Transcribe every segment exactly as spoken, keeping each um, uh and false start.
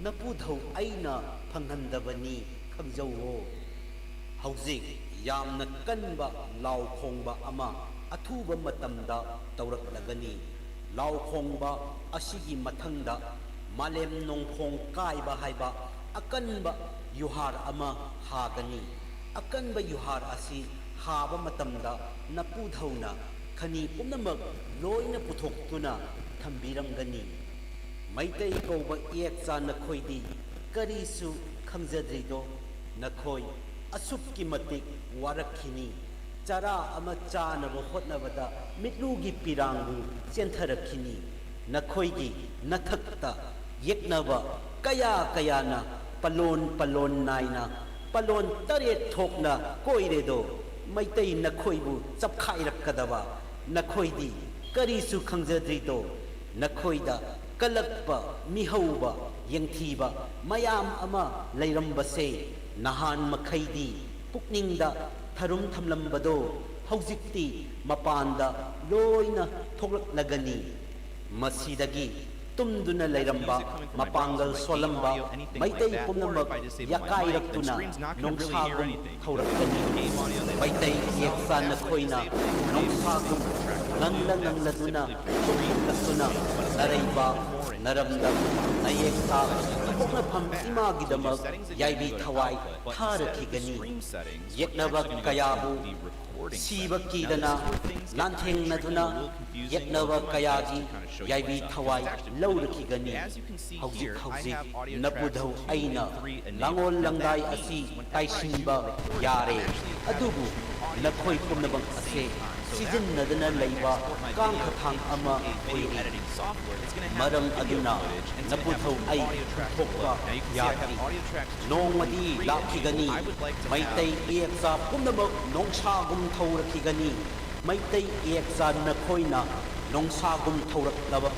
ꯅꯄꯨꯊꯧ ꯑꯩꯅ ꯐꯪꯍꯟꯗꯕꯅꯤ, ꯈꯪꯖꯧꯋꯣ꯫ ꯍꯧꯖꯤꯛ ꯌꯥꯝꯅ ꯀꯟꯕ ꯂꯥꯎ ꯈꯣꯡꯕ ꯑꯃ ꯑꯊꯨꯕ ꯃꯇꯝꯗ ꯇꯧꯔꯛꯂꯒꯅꯤ꯫ ꯂꯥꯎ ꯈꯣꯡꯕ ꯑꯁꯤꯒꯤ ꯃꯊꯪꯗ ꯃꯥꯂꯦꯝ ꯅꯣꯡꯐꯣꯡ ꯀꯥꯏꯕ ꯍꯥꯏꯕ ꯑꯀꯟꯕ ꯌꯨꯍꯥꯔ ꯑꯃ ꯍꯥꯒꯅꯤ꯫ ꯑꯀꯟꯕ ꯌꯨꯍꯥꯔ ꯑꯁꯤ ꯍꯥꯕ ꯃꯇꯝꯗ ꯅꯄꯨꯊꯧꯅ ꯈꯅꯤ ꯄꯨꯝꯅꯃꯛ ꯂꯣꯏꯅ ꯄꯨꯊꯣꯛꯇꯨꯅ ꯊꯝꯕꯤꯔꯝꯒꯅꯤ꯫ ꯃꯩꯇꯩ ꯀꯧꯕ ꯏꯌꯦꯛꯆꯥ ꯅꯈꯣꯏꯗꯤ ꯀꯔꯤꯁꯨ ꯈꯪꯖꯗ꯭ꯔꯤꯗꯣ? ꯅꯈꯣꯏ ꯑꯁꯨꯛꯀꯤ ꯃꯇꯤꯛ ꯋꯥꯔꯛꯈꯤꯅꯤ꯫ ꯆꯔꯥ ꯑꯃ ꯆꯥꯅꯕ ꯍꯣꯠꯅꯕꯗ ꯃꯤꯠꯂꯨꯒꯤ ꯄꯤꯔꯥꯡꯕꯨ ꯆꯦꯟꯊꯔꯛꯈꯤꯅꯤ꯫ ꯅꯈꯣꯏꯒꯤ ꯅꯊꯛꯇ ꯌꯦꯛꯅꯕ ꯀꯌꯥ ꯀꯌꯥꯅ ꯄꯂꯣꯟ ꯄꯂꯣꯟ ꯅꯥꯏꯅ ꯄꯂꯣꯟ ꯇꯔꯦꯠ ꯊꯣꯛꯅ ꯀꯣꯏꯔꯦꯗꯣ꯫ ꯃꯩꯇꯩ ꯅꯈꯣꯏꯕꯨ ꯆꯞꯈꯥꯏꯔꯛꯀꯗꯕ ꯅꯈꯣꯏꯗꯤ ꯀꯔꯤꯁꯨ ꯈꯪꯖꯗ꯭ꯔꯤꯗꯣ? ꯅꯈꯣꯏꯗ ꯀꯜꯂꯛꯄ, ꯃꯤꯍꯧꯕ, ꯌꯦꯡꯊꯤꯕ ꯃꯌꯥꯝ ꯑꯃ ꯂꯩꯔꯝꯕꯁꯦ ꯅꯍꯥꯟ ꯃꯈꯩꯗꯤ ꯄꯨꯛꯅꯤꯡꯗ ꯊꯔꯨꯝ ꯊꯝꯂꯝꯕꯗꯣ ꯍꯧꯖꯤꯛꯇꯤ ꯃꯄꯥꯟꯗ ꯂꯣꯏꯅ ꯊꯣꯛꯂꯛꯂꯒꯅꯤ꯫ ꯃꯁꯤꯗꯒꯤ ꯇꯨꯝꯗꯨꯅ ꯂꯩꯔꯝꯕ, ꯃꯄꯥꯡꯒꯜ ꯁꯣꯜꯂꯝꯕ ꯃꯩꯇꯩ ꯄꯨꯝꯅꯃꯛ ꯌꯥꯀꯥꯏꯔꯛꯇꯨꯅ ꯅꯣꯡꯁꯥꯒꯨꯝ ꯊꯧꯔꯛꯀꯅꯤ꯫ ꯃꯩꯇꯩ ꯏꯌꯦꯛꯆꯥ ꯅꯈꯣꯏꯅ ꯅꯣꯡꯁꯥꯒꯨꯝ ꯉꯪꯂ ꯉꯪꯂꯗꯨꯅ ꯆꯨꯝꯂꯛꯇꯨꯅ ꯅꯔꯩꯕꯥꯛ, ꯅꯔꯝꯗꯝ, ꯅꯌꯦꯛꯁꯥ ꯄꯣꯛꯅꯐꯝ ꯏꯃꯥꯒꯤꯗꯃꯛ ꯌꯥꯏꯕꯤ ꯊꯋꯥꯏ ꯊꯥꯔꯛꯈꯤꯒꯅꯤ꯫ ꯌꯦꯛꯅꯕ ꯀꯌꯥꯕꯨ ꯁꯤꯕ ꯀꯤꯗꯅ ꯂꯥꯟꯊꯦꯡꯅꯗꯨꯅ ꯌꯦꯛꯅꯕ ꯀꯌꯥꯒꯤ ꯌꯥꯏꯕꯤ ꯊꯋꯥꯏ ꯂꯧꯔꯛꯈꯤꯒꯅꯤ꯫ ꯍꯧꯖꯤꯛ ꯍꯧꯖꯤꯛ ꯅꯄꯨꯊꯧ ꯑꯩꯅ ꯂꯥꯡꯑꯣꯜ ꯂꯪꯗꯥꯏ ꯑꯁꯤ ꯇꯥꯏꯁꯤꯟꯕ ꯌꯥꯔꯦ, ꯑꯗꯨꯕꯨ ꯅꯈꯣꯏ ꯄꯨꯝꯅꯃꯛ ꯑꯁꯦ ꯁꯤꯖꯤꯟꯅꯗꯅ ꯂꯩꯕ ꯀꯥꯡꯈꯊꯥꯡ ꯑꯃ ꯑꯣꯏꯔꯤ꯫ ꯃꯔꯝ ꯑꯗꯨꯅ ꯅꯄꯨꯊꯧ ꯑꯩ ꯊꯣꯛꯄ ꯌꯥꯗ꯭ꯔꯤ꯫ ꯅꯣꯡꯃꯗꯤ ꯂꯥꯛꯈꯤꯒꯅꯤ, ꯃꯩꯇꯩ ꯏꯌꯦꯛꯆꯥ ꯄꯨꯝꯅꯃꯛ ꯅꯣꯡꯁꯥꯒꯨꯝ ꯊꯧꯔꯛꯈꯤꯒꯅꯤ꯫ ꯃꯩꯇꯩ ꯏꯌꯦꯛꯆꯥ ꯅꯈꯣꯏꯅ ꯅꯣꯡꯁꯥꯒꯨꯝ ꯊꯧꯔꯛꯂꯕ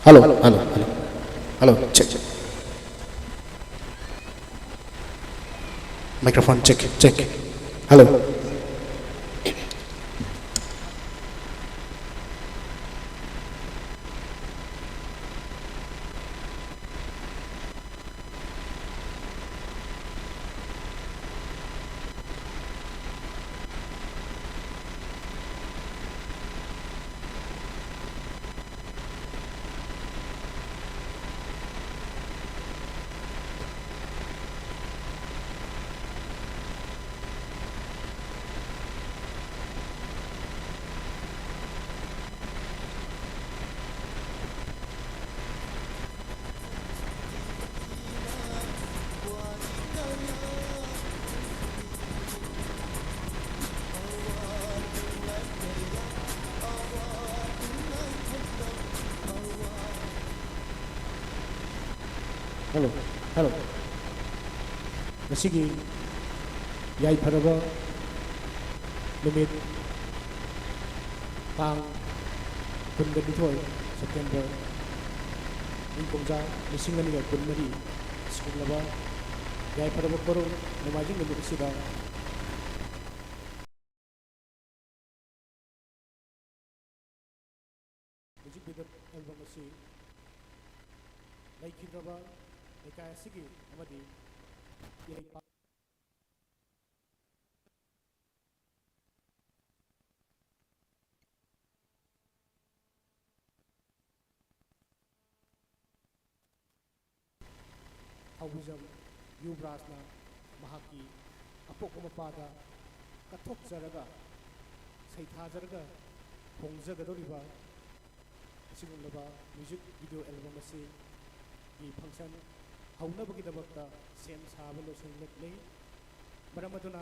Hello, hello, hello. Hello, check. Microphone check, check. Hello. Hello, hello. ꯉꯁꯤꯒꯤ ꯌꯥꯏꯐꯔꯕ ꯅꯨꯃꯤꯠ, ꯇꯥꯡ ꯀꯨꯟꯒ ꯅꯤꯊꯣꯏ September, ꯏꯪ ꯀꯨꯝꯖꯥ ꯂꯤꯁꯤꯡ ꯑꯅꯤꯒ ꯀꯨꯟꯃꯔꯤ, ꯑꯁꯤꯒꯨꯝꯂꯕ ꯌꯥꯏꯐꯔꯕ ꯀꯣꯔꯧ ꯅꯣꯡꯃꯥꯏꯖꯤꯡ ꯅꯨꯃꯤꯠ ꯑꯁꯤꯗ music video album ꯑꯁꯤ ꯂꯩꯈꯤꯗ꯭ꯔꯕ ꯂꯩꯀꯥꯏ ꯑꯁꯤꯒꯤ ꯑꯃꯗꯤ ꯏꯔꯩꯄꯥꯛ ꯍꯥꯎꯕꯤꯖꯝ ꯌꯨꯕꯔꯥꯖꯅ ꯃꯍꯥꯛꯀꯤ ꯑꯄꯣꯛꯄ ꯃꯄꯥꯗ ꯀꯠꯊꯣꯛꯆꯔꯒ, ꯁꯩꯊꯥꯖꯔꯒ ꯐꯣꯡꯖꯒꯗꯧꯔꯤꯕ ꯑꯁꯤꯒꯨꯝꯂꯕ music video album ꯑꯁꯤꯒꯤ function ꯍꯧꯅꯕꯒꯤꯗꯃꯛꯇ ꯁꯦꯝ ꯁꯥꯕ ꯂꯣꯏꯁꯤꯜꯂꯛꯂꯤ꯫ ꯃꯔꯝ ꯑꯗꯨꯅ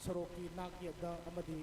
ꯁꯣꯔꯣꯛꯀꯤ ꯅꯥꯛ ꯌꯦꯠꯇ ꯑꯃꯗꯤ